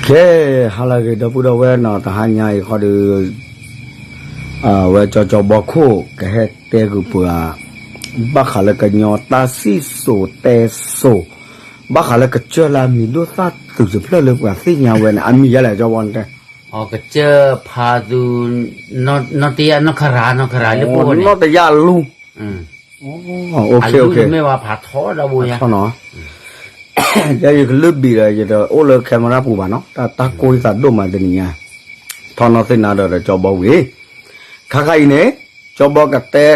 ကဲ, ဟါလၢအဂ့ၤ ဒီပုၢ်ဒီဝဲၢ်နီၤ, တဟါညါအံၤဃီဒီး အဝဲကၠီကၠီဘီခိၣ် ကဟဲတဲဂုာ်ပှၤ ဘၣ်ဃးလၢကညီတၢ်စံၣ်စိၤတဲစိၤ, ဘၣ်ဃးလၢကစၢၢ်လၢအမံၤဒိၣ်သၣ်တုၤတဖျၢၣ်လၢပှၤသ့ၣ်ညါဝဲန့ၣ် အမံၤယဲလဲၣ် ကၠီဘီန့ၣ်တဲ. ကစၢၢ်ဖါသူ နီၢ်တယၢ် နီၢ်ခရၤ နီၢ်ခရၤလၢပှိၢ်န့ၣ် နီၢ်တယၢ်လူ အလူတမ့ၢ်ဝဲဖးထီဒီဘိညါ ယကလုၢ်ဘံၣ်ဒီး ယတအိၣ်လၢ camera ပူၤဘၣ်နီၤ, တၢ်ကိၢ်ယသးဒိၣ်မးတနံၤညါ, ထီၣ်နီၢ်သ့ၣ်နၤဒီး ကၠီဘီဝံၤ, ခါခါအံၤန့ၣ် ကၠီဘီကတဲ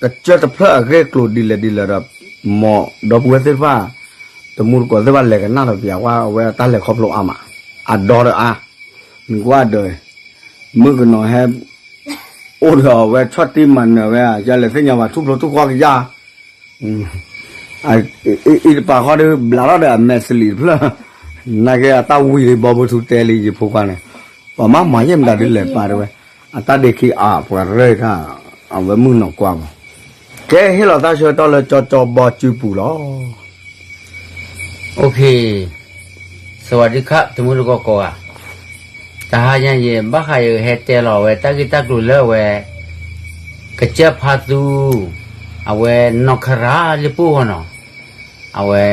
ကစၢၢ်တဖျၢၣ်အဂ့ၢ်အကျိၤဒ်လဲၣ်ဒ်လဲၣ်ဒီး မ်ဒီပုၢ်ဝဲၢ်သ့ၣ်တဖၣ် တမူတကိးသ့ၣ်တဖၣ်လဲၤကနၣ်ဒီးပျးကွၢ်ဝဲတၢ်လဲၤခီဖျိအါမး, အဒီဒီးအါ, မ့ၢ်ကွၢ်ဒီး မုၣ်ကနီၤဟဲ အိၣ်ဒီးအဝဲဆီၣ်တံၢ်မၤနၢၤဝဲ ယလဲၤသ့ၣ်ညါဘၣ်ထူၣ်ဖျိထူၣ်ဃီကယၢ် အံၤတပၤဃီဒီး ဘျးထီၣ်ဒီးအမဲာ်စလံးတဖျၢၣ်, နာ်က့အတၢ်ဝံၤလံ ဘီဘိထူတဲလံ ယဖိခွါန့ၣ်, ပှၤမၤမၤယဲၢ်မတၤဒ်လဲၣ်ပာ်တဝဲ, အတၢ်ဒ့ခံအါ ပှၤရဲၣ်တၢ် အဝဲမုၣ်နီၤကွၢ်မး, ကဲ ဟ့ၣ်လီၤတၢ်ဆၢကတီၢ်လၢကၠီကၠီဘီစုပူၤလီၤ. စဝးဒံခး တမူတကိးကိးဂၤ, တဟါညါယဘၣ်ဃးယဟဲတဲလီၤဝဲ တၢ်ဂ့ၢ်တၢ်ကျိၤလၢအဝဲ ကစၢၢ်ဖါသူ အဝဲနီၢ်ခရၤလၢပှိၢ်ဂီၢ်နီၤ, အဝဲ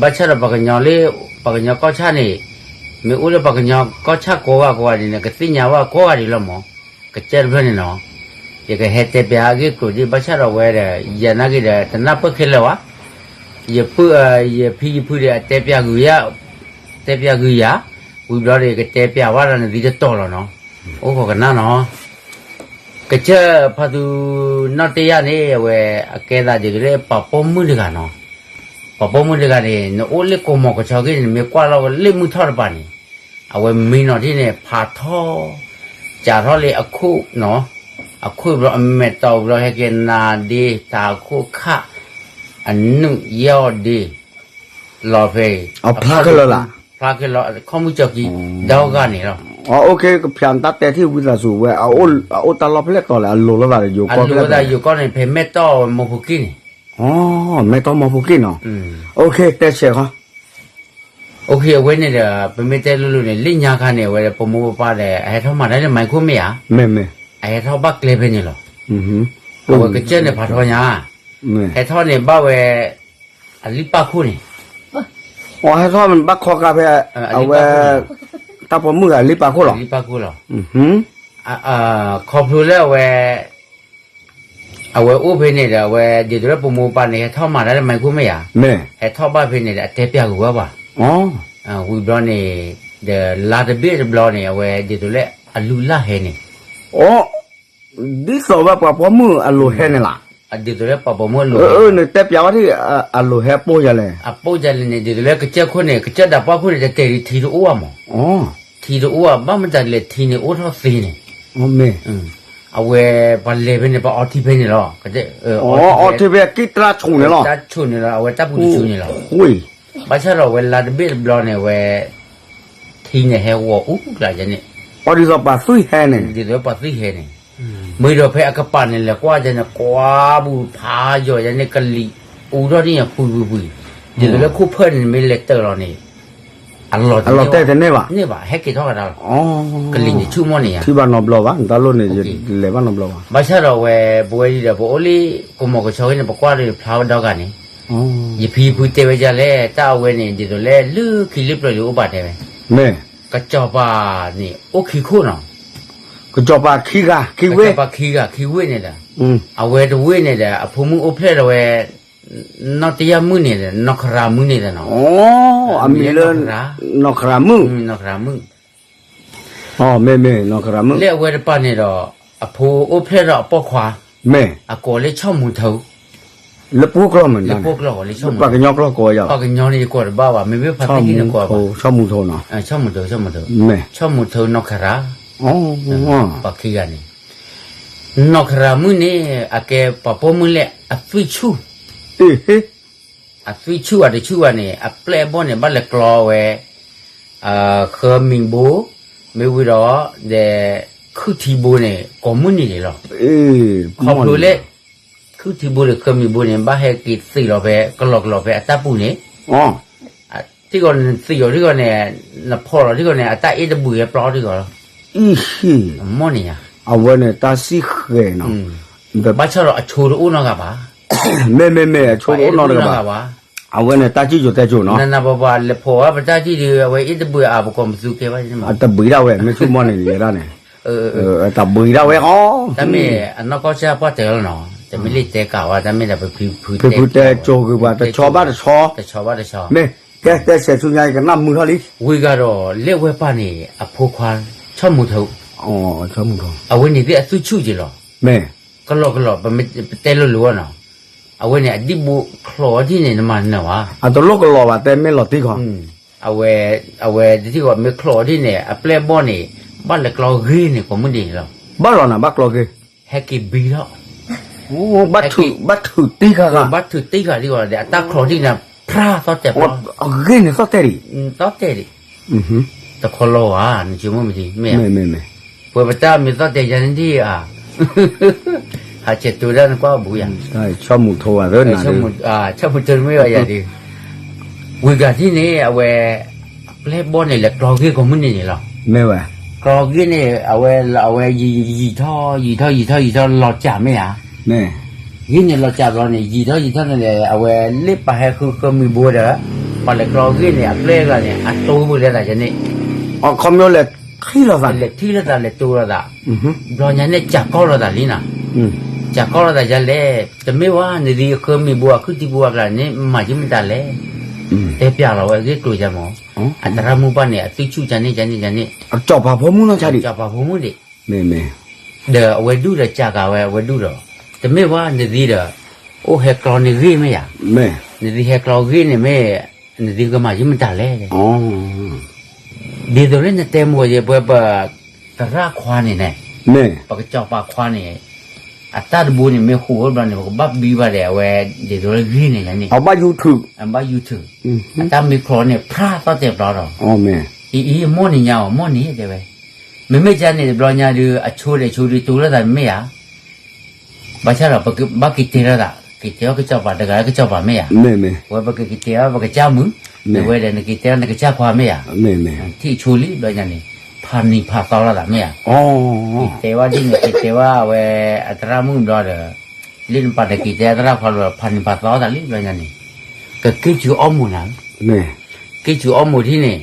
ဘၣ်ဆၣ်ဒီးပှၤကညီလၢ ပှၤကညီကီၢ်ဆၣ်န့ၣ် မ့ၢ်အိၣ်လၢပှၤကညီကီၢ်ဆၣ်ကိးဂၤကိးဂၤဒ်န့ၣ် ကသ့ၣ်ညါဘၣ်ကိးဂၤဒ်လီၤမး, ကစၢၢ်တဖျၢၣ်န့ၣ်နီၤ, ယကဟဲတဲပျးအဂ့ၢ်ကျိၤဒ်ဘၣ်ဆၣ်ဒီးဝဲဒီး ယနာ်က့ဒီး တနၢ်ပၢၢ်ခဲလၢာ်ဘၣ်, ယပုၢ် ယဖံယဖုဒီး အတဲပျးဂုၤယၤ, တဲပျးဂုၤယၤ, ဝံၤဘျီဒီး ယကတဲပျးဝဲဒၣ်နသံတတီၤလီၤနီၤ, အိၣ်ခိးကနၣ်နီၤ ကစၢၢ်ဖါသူ နီၢ်တယၢ်န့ၣ် အဝဲ အကဲသးဒ်သိးလၢပှၤပိာ်မုၣ်တဂၤနီၤ, ပှၤပိာ်မုၣ်တဂၤန့ၣ် နအိၣ်လၢကိးမီၤကဆီဂ့ၢ်န့ၣ် နမ့ၢ်ကွၢ်လီၤလၢမုၢ်ထီၣ်တပၤန့ၣ်, အဝဲမံနီၤထံၣ်န့ၣ် ဖးထီ စးထီၣ်လၢအခိၣ်နီၤ, အခိၣ်ဘျီအမဲာ်တီဘျီဟဲက့ၤနၤဒ့ တၢ်အခိၣ်ခၣ်, အနုာ်ယဲၢ်အီၤဒ့ လီၤဖဲအံၤ, ဖျါခဲလၢာ်လၢ ဖျါခဲလၢာ် ခီၣ်မုၢ်ကၠီကံ ဒီဂၤန့ၣ်လီၤ. ကဖျါနတၢ်တဲထံၣ်ဝံသးစူၤဝဲ အအိၣ်တၢ်လီၢ်ဖဲလဲၣ်တီၤလဲၣ် အလိၤလိာ်သးဒီးယိၤကီၢ်ဖဲလဲၣ်တီၤလဲၣ်, ယိၤကီၢ်န့ၣ် ဖဲမဲၢ်တီၢ်မီဖိက့ၢ်န့ၣ်, မဲၢ်တီၢ်မီဖိက့ၢ်နီၤ, တဲဆဲးဃီ အဝဲန့ၣ်ဒီး ပမ့ၢ်တဲလိၤလိၤန့ၣ် လၢညါခါန့ၣ် အဝဲဒီးပမိၢ်ပပၢ်ဒီး အဟဲထီၣ်မၤတၢ်လၢမၤခိၣ်မ့ၢ်ဧါ, အဟဲထီၣ်ဘၣ်ကျဲဖဲန့ၣ်လီၤ, အဝဲကစၢၢ်န့ၣ်ဖးထီညါ, ဟဲထီၣ်န့ၣ်ဘၣ်ဝဲ အလံၣ်ပၢ်ခိၣ်န့ၣ်, အဟဲထီၣ်ဘၣ်ခီကါဖဲ အဝဲ တၢ်ပိာ်မုၣ်ဂၤအလံၣ်ပၢ်ခိၣ်လီၤ, လံၣ်ပၢ်ခိၣ်လီၤ, ခီဖျိလၢအဝဲ အဝဲအိၣ်ဖဲန့ၣ်ဒီး အဝဲဒ်သိးလၢပမိၢ်ပပၢ်န့ၣ် ဟဲထီၣ်မၤတၢ်လၢမၤခိၣ်မ့ၢ်ဧါ, ဟဲထီၣ်ဘၣ်ဖဲန့ၣ်ဒီး အတဲပျးဂုၤဝဲပှၤ, ဝံၤဘျီန့ၣ် ဒီးလါတဘ့ၣ်တဘျီန့ၣ် အဝဲဒ်သိးလၢအလုၢ်အလၢ်ဟဲန့ၣ် ဒ်သိးဝဲပှၤပိာ်မုၣ်အလိၤဟဲန့ၣ်လီၤ, ဒ်သိးလၢပှၤပိာ်မုၣ်အလိၤ, နတဲပျးဝဲဒၣ် အလိၤဟဲပိာ်ယၤလဲၣ်, အပိာ်ယၤလဲၣ်န့ၣ် ဒ်သိးလၢကစၢၢ်ခိၣ်န့ၣ် ကစၢၢ်ဒၣ်ပှၢ်ခိၣ်န့ၣ် တတဲာ်ဒံးထံတအိၣ်ဘၣ်မး, ထံတအိၣ်ဘၣ် ဘၣ်မတၤလဲၣ် ထံန့ၣ်အိၣ်ထီၣ်သ့န့ၣ်, အဝဲပှၤလဲၤဖဲန့ၣ် ပှၤအီထံဖဲန့ၣ်လီၤ, အီထံဖဲက့ၣ်တၢ်ဆိၣ်န့ၣ်လီၤ, တၢ်ဆိၣ်န့ၣ်လီၤ အဝဲတၢ်ပူၤတဆူန့ၣ်လီၤ, ဘၣ်ဆၣ်ဒီးအဝဲလါတဘ့ၣ်တဘျီန့ၣ် အဝဲ ထံန့ၣ်ဟဲဂီၤအူကျါယဲန့ၣ်, အီဒ်သိးပှၤသွံၣ်ဟဲန့ၣ်, ဒ်သိးပှၤသွံၣ်ဟဲန့ၣ်, မ့ၢ်ဒီးဖဲအကပၤန့ၣ် လဲၤကွၢ်ယဲန့ၣ် ကွၢ်ပူၤဖးယိာ်ယဲန့ၣ် ကလံၤအူထီၣ်န့ၣ် ပှံၤပှံၤပှံၤ, ဒ်သိးလၢခိၣ်ဖၢၣ်န့ၣ် မ့ၢ်လဲၤတၢၢ်လီၤန့ၣ် အလီၤတဲာ်တန့ၢ်ဘၣ်, န့ၢ်ဘၣ် ဟဲက့ၤထီၣ်ကဒါလီၤ, ကလံၤန့ၣ်ဆူၣ်မီၢ်န့ၣ်ယါ, ထံၣ်ဘၣ်နီတဘျီဘၣ် နတၢ်လိၣ်န့ၣ် လဲၤဘၣ်နီတဘျီဘၣ်, ဘၣ်ဆၣ်ဒီးဝဲ ပဝဲဒ်ဒီး ပအိၣ်လၢကမီၤကဆီဂ့ၢ်န့ၣ် ပကွၢ်ဒီးဖျါဝဲဒီဂၤန့ၣ်, ယဖံယဖုတဲဝဲဒ်လဲၣ် တၢ်အဝဲန့ၣ် ဒ်သိးလၢလၢခံလၢပျၢၤလံအိၣ်ပာ်တဲဝဲ, ကစီၤပၤန့ၣ် အိၣ်ခံခိၣ်နီၤ, ကစီၤပၤခံဂၤ ခံဝ့ၢ်, ကစီၤပၤခံဂၤ ခံဝ့ၢ်န့ၣ်ဒီး, အဝဲတဝ့ၢ်န့ၣ်ဒီး အဖိမုၣ်အိၣ်ဖျဲၣ်ဒီးဝဲ နီၢ်တယၢ်မုၣ်န့ၣ်ဒီး နီၢ်ခရၤမုၣ်န့ၣ်ဒီးနီၤ, အမံၤလၢ နီၢ်ခရၤမုၣ်, နီၢ်ခရၤမုၣ်, မ့ၢ်မ့ၢ် နီၢ်ခရၤမုၣ်, လၢအဝဲတပၤန့ၣ်ဒီး အဖိအိၣ်ဖျဲၣ်ဒီးအပိာ်ခွါ, မ့ၢ် အကိးလၢဆီၣ်မူၤထၢ, လၢပှိၢ်ကျိာ်မ့ၢ်, လၢပှိၢ်ကျိာ် ပှၤကညီကျိာ်ကိးယၤလီၤ, ပှၤကညီန့ၣ်ယကိးတဘၣ်ဘၣ် မ့မ့ၢ်ဖါတံၢ်န့ၣ်ကိးဘၣ်, ဆီၣ်မူၤထၢနီၤ, ဆီၣ်မူၤထၢ ဆီၣ်မူၤထၢ, ဆီၣ်မူၤထၢနီၢ်ခရၤ, ပှၤခံဂၤန့ၣ်, နီၢ်ခရၤမုၣ်န့ၣ် အကဲပှၤပိာ်မုၣ်လၢအသွံၣ်ဆူၣ်, အသွံၣ်ဆူၣ်အတဆူၣ်ဘၣ်န့ၣ် အပျဲၢ်အဘီၣ်န့ၣ် ဘၣ်လဲၤကျီဝဲ ဃၢမံၤဘိ, မ့ၢ်ဝံၤဒီး ဒီး ခုၣ်ထံဘိန့ၣ် ကိးမုၢ်နံၤန့ၣ်လီၤ, ခီဖျိလၢ ခုၣ်ထံဘိဒီးဃၢမံၤဘိန့ၣ် ဘၣ်ဟဲက့ၤသ့ၣ်လီၤဖဲ ကလီၤကလီၤဖဲအတၢ်ပူၤန့ၣ်, ထံဂီၤနသံၣ်အီၤထံဂီၤန့ၣ်, နဖီၣ်လီၤထံဂီၤန့ၣ် အတၢ်အ့ၣ်တဘှံးဟဲပျီထံဂီၤလီၤ. အမီၢ်န့ၣ်ညါ, အဝဲန့ၣ်တၢ်စံၣ်ဃဲၤနီၤ, ဘၣ်ဆၣ်ဒီးအဆိတအိၣ်နီတဂၤဘၣ်. မ့မ့မ့ၢ်အဆိတအိၣ်နီတဂၤဘၣ်. အဝဲန့ၣ်တၢ်စံၣ်စိၤတဲစိၤနီၤ, နနပှၤပှၤလဲၤဖီၣ်ဝဲပတၢ်ထံၣ်ဒီး အဝဲအ့ၣ်တဘှံးအါပကီၢ်မသူကဲဘၣ်န့ၣ်မး, အတဘှံးဒၣ်ဝဲ မ့ၢ်ဆိကမိၣ်န့ၣ်ယဲဒၣ်န့ၣ်, တဘှံးဒၣ်ဝဲအီၤ, တၢ်မ့ၢ်အနီၢ်ကီၢ်ဆၢပှၢ်တဲလီၤနီၤ, တမ့ၢ်လၢတဲကးဝဲ တၢ်မ့ၢ်ဒီးပဖုဖုတဲကၠိၤဂ့ၤပှၤ တဆီဘၣ်တဆီ, တဆီဘၣ်တဆီ, မ့ၢ်တဲတဲဆဲးဆူညါ ယကနၣ်မုာ်ထီၣ်လံ. ဝံၤဂၤဒီး လၢဝဲပၢ်န့ၣ် အဖိခွါ ဆီမိၢ်ထိ, အဝဲန့ၣ်သ့ၣ်အသူၣ်ဆူၣ်က့ၤလီၤ, မ့ၢ်, ကလီကလီ ပမ့ၢ်တဲလိၤလိၤဝဲနီၤ, အဝဲန့ၣ် အဒံၣ်ဘိချီးအီၤဒ်န့ၣ် နမၤနၢၤဘၣ်, အတလိၣ်ကလီၤဘၣ် တဲမ့ၢ်လီၤတံၢ်ခီ အဝဲ, အဝဲတထံၣ်ဂီၤမ့ၢ်ချီးအီၤဒ်န့ၣ် အပျဲၢ်အဘီၣ်န့ၣ် ဘၣ်လဲၤကျီဂ့ၢ်န့ၣ် ကိးမုၢ်ဒံးန့ၣ်လီၤ. ဘၣ်လီၤနၤ ဘၣ်ကျီဂ့ၢ်, ဟဲက့ၤဘံထီၣ်, ဘၣ်ထုးတ့ၢ်ဃာ်ဃာ်, ဘၣ်ထုးတ့ၢ်ဃာ်ဒ်ဂီၤဒီး အတၢ်ချီးဒ်န့ၣ် ဖြၣ်သီတဲာ်ပျီ, အဂ့ၢ်န့ၣ်သီၣ်တဲာ်ဒံး, သီၣ်တဲာ်ဒံး, တခီလီၤဧါ နဆိကမိၣ်မ့ၢ်ဒ်မ့ၢ်ဧါ, မ့ၢ်မ့ၢ်မ့ၢ်, ပှဲၤပတၢ်မ့ၢ်သီၣ်တဲာ်ယၤန့ၣ်ဒ်ဧါ ဟးဆဲးတိၤဒၣ်နကွၢ်အဘူးယၤ, ဆီမိၢ်ထိဝဲသ့ၣ်နၤ, ဆီမိၢ်ထိမ့ၢ်ဝဲယၤဒီး, ဝံၤကၤထံၣ်န့ၣ် အဝဲ, အပျဲၢ်ဘီၣ်န့ၣ် လဲၤကျီဂ့ၢ်ကိးမုၢ်နံၤန့ၣ်လီၤ, မ့ၢ်ဝဲ, ကျီဂ့ၢ်န့ၣ် အဝဲ, အဝဲယံာ်ထီၣ် ယံာ်ထီၣ် ယံာ်ထီၣ် ယံာ်ထီၣ် လီၤစၢ်မ့ၢ်ဧါ, ဂ့ၢ်န့ၣ်လီၤစၢ်ဘျီန့ၣ် ယံာ်ထီၣ်ယံာ်ထီၣ်န့ၣ်ဒီး အဝဲလၢပှၤဟဲဃုဃၢမံၤဘိဒီး, ပှၤလဲၤကျီဂ့ၢ်န့ၣ် အပျဲၢ်အဂၤန့ၣ် အတိၢ်ပူၤလဲၤသးယၤန့ၣ် အခီပညီလဲၤထံၣ်လိာ်သး, လဲၤထံၣ်လိာ်သးလဲၤတိၢ်လိာ်သး, ဘျီညါန့ၣ် စၢ်ကီၢ်လိာ်သးလံနီၤ, စၢ်ကီၢ်လိာ်သးယၤလဲၣ်, တမ့ၢ်ဝဲ နသံဃၢမံၤဘိ အခုၣ်တံၢ်ပူၤအကျါန့ၣ် မၤယံမတၤလဲၣ်, တဲပျးလီၤဝဲအဂ့ၢ်ကျိၤယၤမး, အသရၣ်မုၣ်ဘၣ်န့ၣ် အသူၣ်ဆူၣ်ကန့ၣ်ကန့ၣ်ကန့ၣ်, ကၠီၣ်ပၤဖိမုၣ်နီၢ်ဆါဒံး, ကၠီၣ်ပၤဖိမုၣ်ဒံး, မ့ၢ်မ့ၢ်, ဒီးအဝဲဒူၣ်ဒီးစၢ်ကၤဝဲအဝဲဒူၣ်ဒီး, တမ့ၢ်ဝဲ နသံဒီး, အိၣ်ဟဲကျီန့ၢ်ဂ့ၢ်မ့ၢ်ယၤ, နသံဟဲကျီဂ့ၢ်န့ၣ်မ့ၢ်, နသံကမၤယံမတၤလဲၣ် ဒ်သိးလၢနတဲမိၢ်ယဲပှဲၤပ, သရၣ်ခွါန့ၣ်န့ၣ်, ပကစီၤပၤခွါန့ၣ်, အတၢ်တဘိန့ၣ် မ့ၢ်ဟူးဝဲဘျီန့ၣ် ပကဘၣ်ဘံဘၣ်ဒီး အဝဲ, ဒ်သိးလၢဂ့ၢ်န့ၣ်န့ၣ်, အဘၣ်ယူၤထုး, အဘၣ်ယူၤထုး, အတၢ်မ့ၢ်ချီန့ၣ် ဖြၣ်သီၣ်တဲာ်ပျီဒီး, အံၤအံၤ မိၢ်န့ၣ်ညါအီၤ မိၢ်န့ၣ်တဲဝဲ, မ့မ့ၢ်ကန့ၣ်တဘျီညါဒီး အဆိဒီးဆိဒီး တိၢ်လိာ်သးမ့ၢ်ဧါ ဘၣ်ဆၣ်ဒီး ပဘၣ်က့ၤတဲလိာ်သး, က့ၤတဲအီၤကစီၤပၤတဂၤလၢကစီၤပၤမ့ၢ်ဧါ, ဝဲပကက့ၤတဲအီၤ ပကစၢ်မုၣ်, မ့ၢ်ဝဲဒီး နက့ၤတဲအီၤနကစၢ်ခွါမ့ၢ်ဧါ, ထံၣ်ဆိလံဘျီညါန့ၣ်, ဖးနံၤဖးသီလိာ်သးမ့ၢ်ဧါ, က့ၤတဲဝဲဒ်န့ၣ် က့ၤတဲဝဲအဝဲအသရၣ်မုၣ်ဘျီဒီး, လၢနပာ်တက့ၤတဲအသရၣ်ခွါလီၤ ဖးနံၤဖးသီသးလံဘျီညါန့ၣ်, ကက့ၤစူၤအီၣ်မူၤနၤ, က့ၤစူၤအီၣ်မူၤထံၣ်န့ၣ်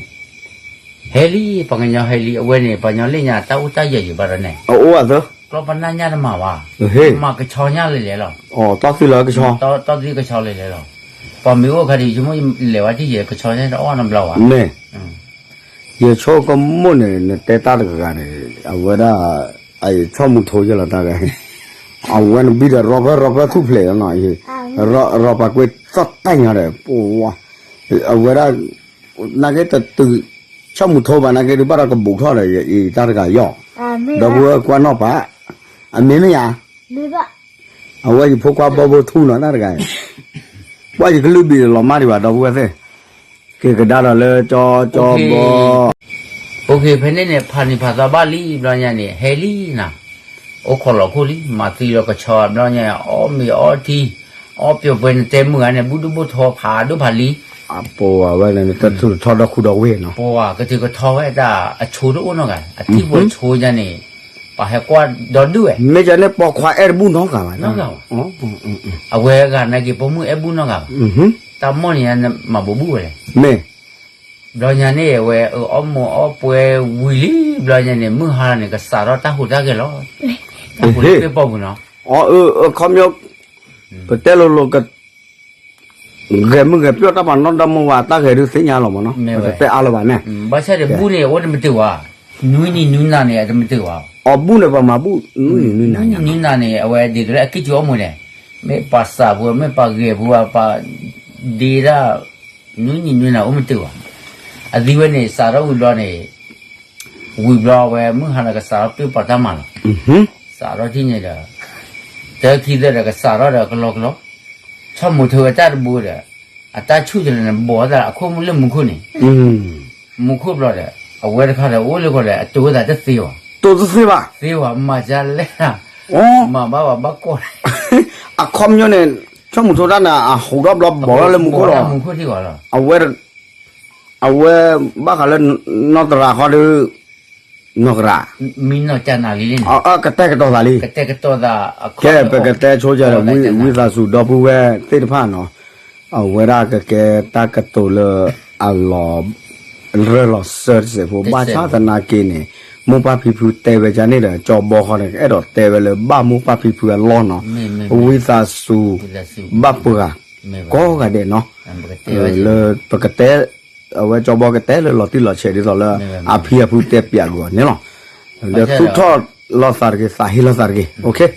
ဟဲလံ ပှၤကညီဟဲလံ အဝဲန့ၣ် ပှၤကညီလၢညါတၢ်အိၣ်တၢ်ယၢၤယံၤဘၣ်ဒီးန့ၣ်, အအိၣ်အသၢ, ကျီပနၢ်ညၣ်တမၤဘၣ်, မၤကဆီညၣ်လၢလဲၤလီၤ, တီၢ်သံလီၤကဆီ, တီၢ်သံကဆီလၢလဲၤလီၤ, ပှၤမ့ၢ်အိၣ်အခါဒီး ယဆိကမိၣ်လဲၤဝဲထံၣ်ယဲ ကဆီညၣ်တအီၣ်နီတဘျီဘၣ်, မ့ၢ်, ယဆိကမိၣ်န့ၣ် နတဲတၢ်တဂၤန့ၣ် အဝဲဒၣ်, အဆီၣ်မူၤထိယဲလီၤတၢ်ဂၤ, အဝဲနဘံဒီးရီဖဲရီဖဲသူၣ်ဖျဲးလီၤနီၤ, ရီပၤကွ့သီၣ်တၢ်ညီဒီး, အဝဲဒၣ် နာ်က့တတုၤ, ဆီၣ်မူၤထိဘၣ်နာ်က့ဒုးဘၣ်ဒီးကဘူးထီၣ်ဒီး ယအံၤတၢ်တဂၤယီၤ, ဒီပုၢ်ဝဲၢ်ကွၢ်နီၣ်ပာ်, အမ့ၢ်မ့ၢ်ယၤ, အဝဲယဖိခွါဘီဘိထူနီၤတၢ်တဂၤ, ပှၢ်ယကလုၢ်ဘံၣ်လီၤမၢ်ဒံးဘၣ် ဒီပုၢ်ဝဲၢ်သ့ၣ်, က့ၤကဒါဒီးလၢကၠီကၠီဘီ အိၣ်ခ့ ဖဲန့ၣ်န့ၣ် ဖးနံၤဖးသီဘၣ်လံဘျီညါန့ၣ် ဟဲလံနၤ, အိၣ်ခိးလီၤခိၣ်လံ မၤသံလီၤကဆီဘျီညါ အီၣ်မ့ၤအီထံ, အီၣ်ပျီၤပှဲၤနတဲမုၢ်ဂၤန့ၣ် ဘူၣ်ဒိၣ်ဘိၣ်ထီဖးဒိၣ်ဖးလံ, အပိာ်ဝဲလၢနတထူၣ်ထီဒီခိၣ်ဒီဝ့ၢ်နီၤ, ပှၤကတုၤကထီဝဲတၢ်အဆိတအိၣ်နီတဂၤ အထံၣ်ပှဲၤဆိညါန့ၣ်, ပှၤဟဲကွၢ်ဒီဒူၣ်ဝဲ, မ့ၢ်ကန့ၣ်ပိာ်ခွါအဲၣ်တဘူၣ်နီတဂၤဘၣ်, အဝဲဂၤနာ်က့ပိာ်မုၣ်အဲၣ်ဘူၣ်နီတဂၤဘၣ်, တၢ်မိၢ်န့ၣ်မၤဘူးဘူးဝဲလဲၣ် မ့ၢ် ဘျီညါန့ၣ် အဝဲအီၣ်မိၤအီၣ်ပှဲၤဝံၤလံ ဘျီညါန့ၣ် မုၢ်ဟါန့ၣ် ကစးထီၣ်တၢ်ဟူးတၢ်ဂဲၤလီၤ. တၢ်ဟူးတၢ်ဂဲၤပီၢ်ပူၤနီၤ. အခီပညီ ပတဲလိၤလိၤ ဂဲၤမုၢ်ဂဲၤပျီၢ်တၢ်ပာ်နီၣ်ဒီမါဝၤ တၢ်ဂဲၤဒုးသ့ၣ်ညါလီၤမးနီၤ. တတဲအါလၢၤဘၣ်န့ၣ်. ဘၣ်ဆၣ်ဒီးဘူၣ်န့ၣ် အဝဲတမ့ၢ်တၢ်ဝဲ နွံနံၤနွံနၤန့ၣ် အတမ့ၢ်တၢ်ဝဲ. အီၤဘူၣ်န့ၣ် ပှၤမၤဘူၣ် နွံနံၤနွံနၤန့ၣ် အဝဲဒ်သိးလၢအကံၢ်စူၤအီၣ်မိၤန့ၣ် မ့ၢ်ပှၤစးဖိ မ့ၢ်ပှၤဂဲၤဖိ ပှၤဒ့ဒၣ် နွံနံၤနွံနၤအိၣ်မ့ၢ်တၢ်ဝဲ. အသံဝဲန့ၣ် စးထီၣ်ဝံၤဘျီန့ၣ် ဝံၤဘျီအဝဲမုၢ်ဟါလၢကစးထီၣ်ပ့ၢ်ပှၤတၢ်မၤလီၤ. စးထီၣ်ထံၣ်န့ၣ်ဒီး တၢ်ခံသၢဒီးကစးထီၣ်ဒီးကလီကလီ ဆီၣ်မိၤထၢဝဲတၢ်တဘိဒီး အတၢ်ဆူၣ်တလၢန့ၣ် ဘီၣ်သးအခိၣ်လၢမူခိၣ်န့ၣ် မူခိၣ်ဘျီဒီး အဝဲတခါဒီးအိၣ်လၢကီၢ်ဒီး အတိၤဝဲသးတသ့ဘၣ်. တိၤတသ့ဘၣ်. သ့ဘၣ် မၤဒ်လဲၣ်. မၤဘၣ်ဘၣ်ဘၣ်ကီၢ် အခီပညီန့ၣ် ဆီၣ်မိၤထၢတၢ်န့ၣ် အဟူးထီၣ်ဘျီဘီၣ်ထီၣ်လၢမူခိၣ်လီၤ. အဝဲ အဝဲဘၣ်ဃးလၢ နီၢ်သရၣ်ခီဒီး နီၢ်သရၣ် ကတဲာ်ကတီၤသးလံ, ကဲ ပကတဲဆိကဒီး ဝံသးစူၤဒီပုၢ်ဝဲၢ်သ့ၣ်တဖၣ်နီၤ, အဝဲဒၣ်ကကဲတၢ်ကတိၤလၢအလီၤ ရၢၢ်လီၤစၢၤတစဲးဖိ ဘၣ်ဆၣ်သနာ်က့န့ၣ် မိၢ်ပၢ်ဖံဖုတဲဝဲဒ်န့ၣ်ဒီး ကၠီဘီဃီန့ၣ် အဲၣ်ဒိးတဲဝဲလၢဘၣ်မိၢ်ပၢ်ဖံဖုအလီၢ်နီၤ, ဝံသးစူၤ ဘၣ်ပှၤ ကိးဂၤဒဲးနီၤ, လၢပကတဲ အဝဲကၠီဘီကတဲလၢလီၤတံၢ်လီၤဆဲးဒ်သိးလၢ အဖံအဖုတဲပၠးကွံာ်အီၤန့ၣ်လီၤ, ဒီးသူၣ်ထီၣ်လိာ်သးတဂ့ၤ သးဟ့လိာ်သးတဂ့ၤ,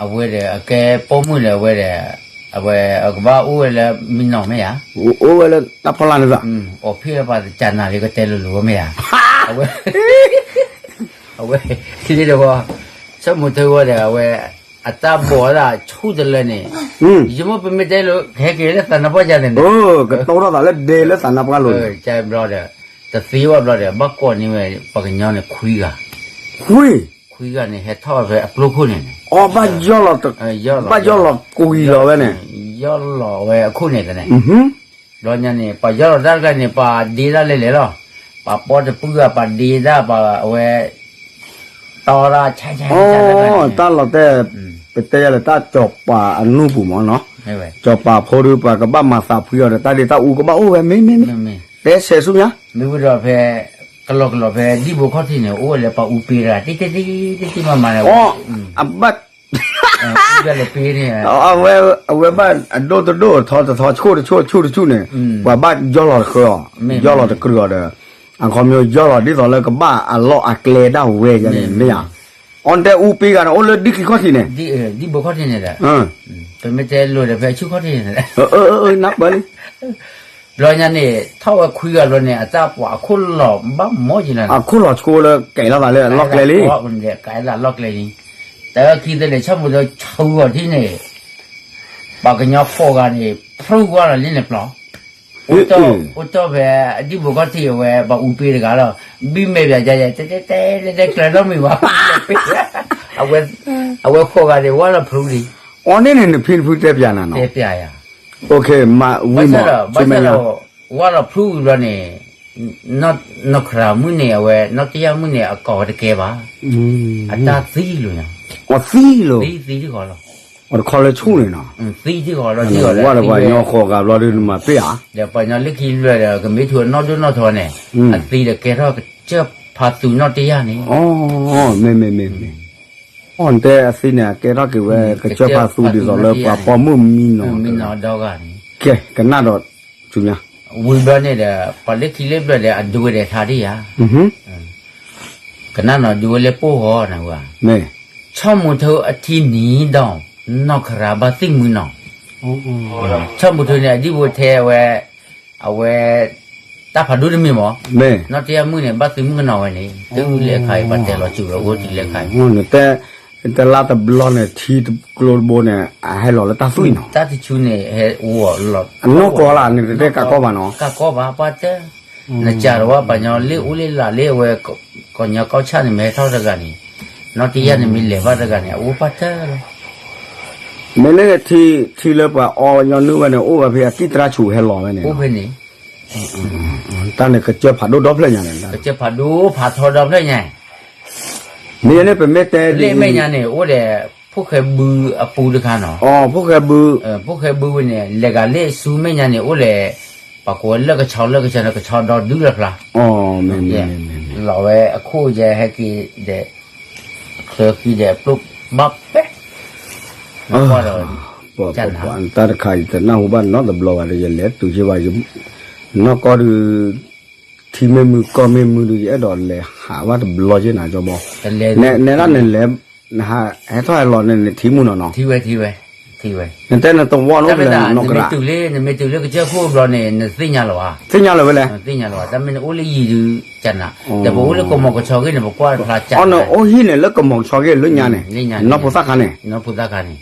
အဝဲဒီးအကဲပိာ်မုၣ်ဒီး အဝဲဒီး အဝဲကဘၣ်အိၣ်ဝဲလၢမံနီၤမ့ၢ်ဧါ, အိၣ်ဝဲလၢတၢ်ဖီလာ်န့ၣ်သး, အီၤဖံၣ်လၢပှၤတကနၤလံ ကတဲလိၤလိၤဝဲမ့ၢ်ဧါ, အဝဲ အဝဲ လံတဝီ ဆိကမိၣ်ထၢဝဲဒီး အဝဲ အတၢ်ဘီးဒၣ်ဆူၣ်တလၢန့ၣ်, ယမိၢ်ပမ့ၢ်တဲလိၤ ကဟဲက့ၤလၢသးနါပှၢ်ယၤန့ၣ်န့ၣ်, ကတိၢ်ထီၣ်သးလၢဒဲလၢသးနါပှၢ်လိၤန့ၣ်, တဘျီဒီး တသ့ဝဲဘျီဒီး ဘၣ်ကိးန့ၢ်ဝဲ ပှၤကညီန့ၣ်ခွံဂၤ, ခွံဂၤန့ၣ် ဟဲထီၣ်ဝဲဖဲအပျိခိၣ်န့ၣ်န့ၣ်, အီ ဘၣ်ယီၢ်လီၤကွံာ်လီၤဝဲန့ၣ်, ယီၢ်လီၤဝဲအခိၣ်န့ၣ်န့ၣ်, ဘျီညါန့ၣ် ပှၤယီၢ်လီၤတၢ်တခါန့ၣ် ပှၤဒ့တၢ်လဲၤလဲၤလီၤ, ပှၤပီတပုၢ်ဂၤ ပှၤဒ့တၢ် ပှၤအဝဲ တီတၢ် တၢ်လီၤတဲာ်, ပတဲယၤလၢတၢ်စီၤပၤအနူၢ်ပူၤမ့ၢ်နီၤ, စီၤပၤဖိဒီး ပှၤကဘၣ်မၤသးဖှံအီၤဒီး တၢ်ဒ့တၢ်အူကဘၣ်အိၣ်ဝဲ မ့ၢ်မ့ၢ်မ့ၢ်, တဲဆဲးဆူညါ, မ့ၢ်ဝံၤဒီးဖဲ ကလီကလီဖဲဒံၣ်ဘိခီၣ်ထံးန့ၣ် အိၣ်ဝဲလၢပှၤအူပ့တဂၤ တံၢ်တံၢ်တံၢ်တံၢ်မးမးန့ၣ်, အဘၣ် အဝဲဘၣ်အဒိၣ်တဒိၣ် ထီတထီ ဆူၣ်တဆူၣ် ဆူၣ်တဆူၣ်န့ၣ်, ပှၤဘၣ်ယီၢ်လီၤတဃၢအီၤ, ယီၢ်လီၤတကြၢးအီၤဒီး အခီပညီယီၢ်လီၤဒ်သိးလၢကဘၣ်အလီၢ်အကျဲဒၣ်ဝဲယါန့ၣ် မ့ၢ်ဧါ, အီၤတဲအူပ့ဂၤန့ၣ် အိၣ်လၢဒံၣ်ခံခီၣ်ထံးန့ၣ်, ဒံၣ်ဘိခီၣ်ထံးန့ၣ်ဒီး, ပမ့ၢ်တဲလိၤဒီးဖဲဆူၣ်ခီၣ်ထံးန့ၣ်, နၢ်ပၢၢ်လံ ဘျီညါန့ၣ် ထီၣ်ဝဲခွံဂၤဘျီန့ၣ် အတၢ်ပှၤအခိၣ်လီၤဘၣ်မီၢ်က့ၤလီၤ, အခိၣ်လီၤဆိလၢကဲလီၤသးလၢအလီၢ်ကျဲလံ, ကဲလီၤလီၢ်ကျဲလံ, တၢ်ခံသ့ၣ်န့ၣ် ဆိကမိၣ်ဒီးဆူအီၤထံန့ၣ်, ပှၤကညီဃိးဂၤန့ၣ် ဖျိကွၢ်လီၤလံန့ၣ်ပျီ, အိၣ်တီၢ်ဖဲအဒံၣ်ဘိခီၣ်ထံးအဝဲ ပှၤအူပ့တဂၤလီၤ, ဘံၣ်မဲာ်ဘၣ်ယါယါ တဲတဲတဲတဲ ကျၢၤနီတမံၤဘၣ်, အဝဲဃိးဂၤန့ၣ် ဝါလီၤဖျိလံ, အီၤန့ၣ်န့ၣ် နဖံနဖုတဲပၠးနၤနီၤ, တဲပၠးယၤ ဘၣ်ဆၣ်ဒီး ဝါလီၤဖျိဝံၤဘျီန့ၣ်, နီၢ်ခရၣ်မုၣ်န့ၣ် အဝဲ နီၢ်တယၢ်မုၣ်န့ၣ် အကိာ်ဝဲတကဲဘၣ်, အတၢ်သံလီၤညါ, အသံလီၤ, သံသံတခီလီၤ, အတခီလၢဆူၣ်န့ၣ်နီၤ, သံထံဃီလီၤထံဃီလီၤ, ဝါဒီးပှၤကညီဃိးဂၤဘျီဒီးနမၤပ့ၢ်ဧါ, ဒီးပှၤကညီလၢခံလွဲၢ်ဒီး ကမ့ၢ်ထူးအနီၢ်ဒိၣ်နီၢ်ထီန့ၣ်, အသံဒီးကဲထီၣ်ကစၢၢ်ဖးသူနီၢ်တယၢ်န့ၣ်, မ့ၢ်မ့ၢ်မ့ၢ်မ့ၢ်, အီၤတဲအသံန့ၣ် အကဲထီၣ်က့ၤဝဲ ကစၢၢ်ဖးသူဒ်သိးလၢပှၤပိာ်မုၣ်မံနီၤ, မံနီၤဒီဂၤန့ၣ်, ကဲ ကနၣ်ဒီး ဆူညါ, ဝံၤဘျီန့ၣ်ဒီး ပှၤလၢခံလၢဘျၢၣ်ဒီး အဒိဝဲဒၣ်ထါဒ်ယၤ, ကနၣ်နီၤဒိဝဲလၢပိၢ်ဃီန့ၣ်ဝဲ, မ့ၢ်, ဆီမိၣ်ထၢအထံနံၤဒီး နီၢ်ခရၣ်ဘၣ်သံမုၢ်နီၤ, ဆီမိၣ်ထၢန့ၣ် အဒံၣ်ဖိထဲအဝဲ, အဝဲ တၢ်ဖးဒိၣ်တမံၤမး, နီၢ်တယၢ်မုၣ်န့ၣ် ဘၣ်သံမုၣ်ကနီၤဝဲန့ၣ် တုၤလၢခါအံၤ ပှၤတဲလီၤစူၤလီၤအိၣ်တုၤလၢခါအံၤ, တလါတဘျီန့ၣ် ထံကျိတဘိန့ၣ် အဟဲလီၤလၢတၢ်သွံၣ်နီၤ, တၢ်တဆူန့ၣ် ဟဲအိၣ်လီၤ, အနီၢ်ကီၢ်လၢန့ၣ် တတဲကးကီဘၣ်နီၤ, ကးကီဘၣ် ပှၤတဲ နစၢ်တဝၣ်ပှၤကညီလၢအိၣ်လၢလၢ်လၢအဝဲ ကီၢ်ညီကီၢ်ဆၣ်န့ၣ် မ့ၢ်ဟဲထီၣ်တဂၤန့ၣ်, နီၢ်တယၢ်န့ၣ်မ့ၢ်လဲၤဘၣ်တဂၤန့ၣ် အအိၣ်ပှၤတဲလီၤ, မ့ၢ်လၢ ထံလၢပှၤအီညီနုၢ်ဝဲန့ၣ် အိၣ်ဝဲဖဲအတံၢ်သရၣ်ဆူးဟဲလီၤဝဲန့ၣ်, အိၣ်ဖဲန့ၣ်, တၢ်န့ၣ်ကစၢၢ်ဖးဒိၣ်ဒီဖျၢၣ်ညါန့ၣ်, ကစၢၢ်ဖးဒိၣ်ဖးထီဒီဖျၢၣ်ညါ, မ့ၢ်န့ၣ်ပမ့ၢ်တဲလၢမဲာ်ညါန့ၣ် အိၣ်ဒီး ဖိၣ်ဃဲဘုအပူၤတခါနီၤ, ဖိၣ်ဃဲဘု, ဖိၣ်ဃဲဘုဝဲန့ၣ် လဲၤဂၤလၢဆူမဲာ်ညါန့ၣ် အိၣ်လဲၤ, ပှၤကိးဝဲလၢကဆီလၢကဆီန့ၣ် ကဆီဒီဒုလၢဖျါ လီၤဝဲအခိၣ်ယဲဟဲက့ၤဒီး, ချၢဃံဒီးပျိဘၣ်ပဲ, တၢ်တခါအံၤတနၢ်ဟူဘၣ်နီတဘျီဘၣ်ဒီး ယလဲၤတုၤက့ၤဘၣ်, နီၢ်ကီၢ်ဒုး, ထံမ့ၢ်မုၢ်ကီၢ်မ့ၢ်မုၢ်ဒုး ယအဲၣ်ဒိးလဲၤဟးဘၣ်တဘျီက့ၤနၤကၠီဘီ, နဲဒၣ်နလဲၤ, နဟးဟဲထီၣ်ဟဲလီၤန့ၣ် နထံၣ်မုၢ်နီၤနီၤ, နတဲနတဝီန့ၣ် နမ့ၢ်တုၤလၢကစၢၢ်ခိၣ်ဘျီန့ၣ် နသ့ၣ်ညါလီၤဧါ, သ့ၣ်ညါလီၤဝဲလဲၣ်, သ့ၣ်ညါလီၤဝဲ တၢ်မ့ၢ်နအိၣ်လၢယံၤဒုးကနၤ, ဒီးပအိၣ်လၢကမီၤကဆီဂ့ၢ်န့ၣ် ပကွၢ်တဖျါကနၤ, အိၣ်ဟံၣ်န့ၣ်လၢကမီၤကဆီဂ့ၢ်လၢညါန့ၣ်, နီၢ်ဖိသၣ်ခါန့ၣ်, နီၢ်ဖိသၣ်ခါန့ၣ်,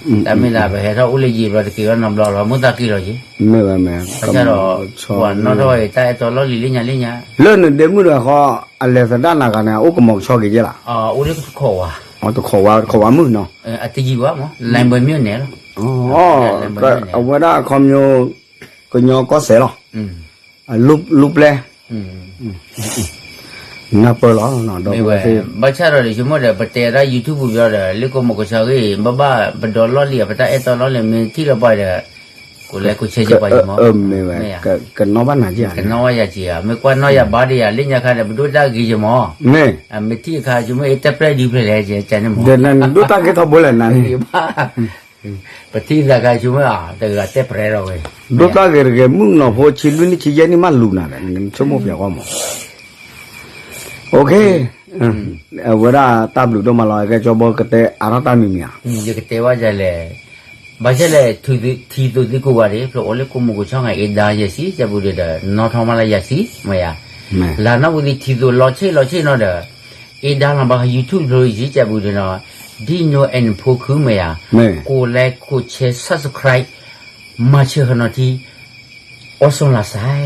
တၢ်မ့ၢ်ဒၣ်ပဟဲထီၣ်အိၣ်လၢယံၤဘျီတက့ၤဝဲနီတဘျီလီၤ မိၣ်သးက့ၤလီၤယံၤ, မ့ၢ်ဝဲမ့ၢ်, ဘၣ်ဆၣ်ဒီး, ပှၤနီၣ်ထီၣ်ဝဲအံၤ တၢ်အဲၣ်တီလီၢ်လံၤလၢညါလၢညါ, လၢနဒဲမုၣ်တဂၤဃီ, အလဲၤသဒၣ်နၤဂၤန့ၣ် အိၣ်ကမီၤကဆီဂ့ၤယဲလီၤ, အိၣ်လၢတခိးဝါ, တခိးဝါ, တခိးဝါမုၣ်နီၤ, အတယံၤဘၣ်မး လဲဘဲမ့ၢ်န့ၣ်လီၤ, အဝဲဒၣ်အခီပညီ, ကညီကီၢ်စဲးလီၤ, လူပျဲ နၢ်ပၢၢ်လီၤ ဒီပုၢ်ဝဲၢ်သ့ၣ် ဘၣ်ဆၣ်ဒီး ယဆိကမိၣ်ဒီး ပတဲတၢ် YouTube ပူၤဒီး လၢကိးမုၢ်ကိးဆီဂ့ၢ် ဘၣ်ဘၣ် ပဒိးလီၢ်လံၤ ပတၢ်အဲၣ်တီလီၢ်လံၤ မ့ၢ်ထံၣ်လီၤပှၤဒီး ကိးလဲကိးဆဲက့ၤပှၤယမီၤ မ့ၢ်ဝဲ ကနီၣ်ဘၣ်နၤက့ၤ ကနီၣ်ဝဲယၤက့ၤဧါ မ့ၢ်ကွၢ်နီၣ်ယၤဘါဒီးယၤ လၢညါခါဒီး ပဒိၣ်တၢ်ဂ့ၤယမီၤ မ့ၢ် မ့ၢ်ထံၣ်အခါ ဆိကမိၣ်အ့ၣ် တဲပျဲဒ်ဖျဲၣ်လဲၣ် ကန့ၣ်မီၤ ဒ်နဒိၣ်တၢ်ဂ့ၤထီဘိလဲၣ်နၤန့ၣ် ပထံၣ်သးခါ ဆိကမိၣ်အီၤ တဂၤတဲပျဲဒီးဝဲ ဒိၣ်တၢ်ဂ့ၤတဂ့ၤ မုၣ်ကနီၤဖိ ဆံလွံၢ်နံၣ်ဆံယဲၢ်နံၣ်မးလူၤနၤဒီး နဆိကမိၣ်ပျဲၤကွၢ်မီၤ အဝဲဒၣ်တၢ်ဘျုးဒိၣ်မးလီၤ ကဲကၠီဘီကတဲအါထီၣ်တၢ်မံၤမံၤဧါ ယကတဲဝဲဒ်လဲၣ် ဘၣ်ဆၣ်လဲၣ် ထံၣ်သိးသံကိးဂၤဒဲး ဖျိးအိၣ်လၢကိးမုၢ်ကိးဆီဂ့ၢ် အ့ဒါယဲၢ်ဆံ ကဲပူၤဒီး နီၣ်ထီၣ်မးလၢယဲၢ်ဆံ မ့ၢ်ယၤ လၢနီၢ်ပူၤသံထံၣ်သိးလီၤဆ့ၣ်လီၤဆ့ၣ်နီၤဒီး အ့ဒါလီၤဘၣ် YouTube ဖျိးယဲၢ်ဆံ ကဲပူၤဒီးနီၤ ဒ်နိ and ဖိခု မ့ၢ်ယၤ ကိးလဲကိးဆဲ subscribe မၤဆၢဃနီၤထံ အီၣ်စီၣ်လၢ်စဲ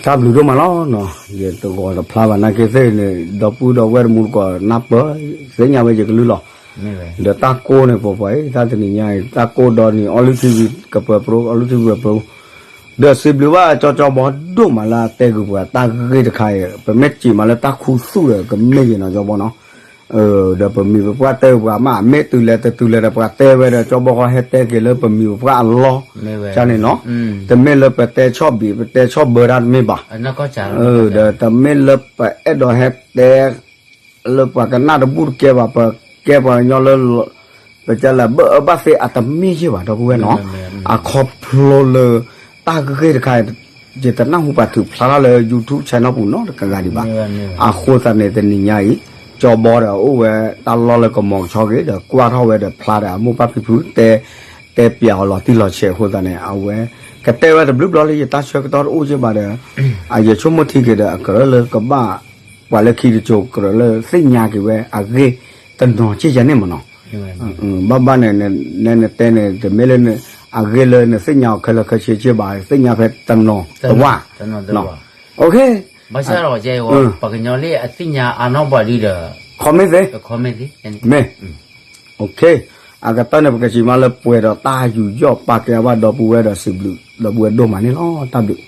တၢ်ဘျုးဒိၣ်မးလီၤနီၤ ယတဂီၤတဖျါဘၣ် နာ်က့သ့ၣ်န့ၣ် ဒီပုၢ်ဒီဝဲၢ်တမူတကိး နၢ်ပၢၢ် သ့ၣ်ညါဝဲယကလုၢ်လီၤ ဒီးတၢ်ကိးန့ၣ် ပှၤပှၤအံၤ တၢ်တနံၤညါအံၤ တၢ်ကိးဒီးန့ၣ် အီလုၢ်ထံဝံၤ ကပၢၤပြိ အီလုၢ်ထံဝံၤပၢၤပြိ ဒီးစံးဘျုးဘၣ်ကၠီကၠီဘီဒိၣ်မးလၢအတဲဂုာ်ပှၤ တၢ်ဂ့ၢ်တခါအံၤ ပမ့ၢ်စံးမးလၢတၢ်ခူသူၣ်ဒီး ကမ့ၢ်ယဲနီၤ ကၠီဘီနီၤ ဒီးပမံၤပပှၢ်တဲပှၤမး မ့ၢ်တုၤလဲၤတတုၤလဲၤဒီး ပှၤတဲဝဲဒီး ကၠီဘီဃီဟဲတဲက့ၤလၢပမံၤပပှၢ်အလီၢ် ကန့ၣ်နီၤ တမ့ၢ်လၢပတဲဆီၣ်ဘံၣ် ပတဲဆီၣ်ဘၢတၢ်တမ့ၢ်ဘၣ် ဒီးတမ့ၢ်လၢပအဲၣ်ဒိးဟဲတဲ လၢပှၤကနၣ်တဘူၣ်တကဲဘၣ် ပကဲပှၤကညီလၢ ပကဲလၢဘၢၣ်ဘၣ်သ့အတမ့ၢ်ယဲၢ်ဘၣ် ဒီပုၢ်ဝဲၢ်နီၤ အခီဖျိလၢ တၢ်ဂ့ၢ်တခါ ယတနၢ်ဟူပှၤထုးဖျါထီၣ်လၢ YouTube channel ပူၤနီတဂၤဒံးဘၣ် အဃိသတးန့ၣ် တနံၤညါအံၤ ကၠီဘီဒီးအိၣ်ဝဲတၢ်လီၢ်လၢကမီၤကဆီဂ့ၤဒီး ကွၢ်ထီၣ်ဝဲဒီးဖျါဒီး အမိၢ်ပၢ်ဖံဖုတဲ တဲပျဲအီၤလီၤတံၢ်လီၤဆဲးအဃိသတးန့ၣ် အဝဲ ကတဲဝဲတဘျုးဘျီလၢ ယတၢ်ဆၢကတီၢ်တအိၣ်က့ဘၣ်ဒီး အယဆိကမိၣ်ထံက့ၤဒီး အကရၢလၢကဘၣ် ပှၤလၢခံတစိၤကရၢလၢသ့ၣ်ညါက့ၤဝဲအဂ့ၢ်တနီၤက့ယၤန့ၣ်မ့ၢ်နီၤ ဘၣ်ဘၣ်န့ၣ် နဲနတဲန့ၣ် တမ့ၢ်လၢ အဂ့ၢ်လၢနသ့ၣ်ညါအီၤခဲလၢာ်ခဲဆ့က့ဘၣ် သ့ၣ်ညါဖဲတနီၤတဝၢ် ဘၣ်ဆၣ်ဒီး ပှၤကညီလၢအသ့ၣ်ညါအါနီၢ်ပှၤဒုဒီး comment သ့ မ့ၢ် အကတၢၢ်န့ၣ် ပကစံးမးလၢပှဲၤဒီးတၢ်ယူးယီၣ်ပာ်ကဲအဘၣ်ဒီပုၢ်ဝဲၢ်ဒီးစံးဘျုး ဒီပုၢ်ဝဲၢ်ဒိၣ်မးန့ၣ်လီၤ တၢ်ဘျုး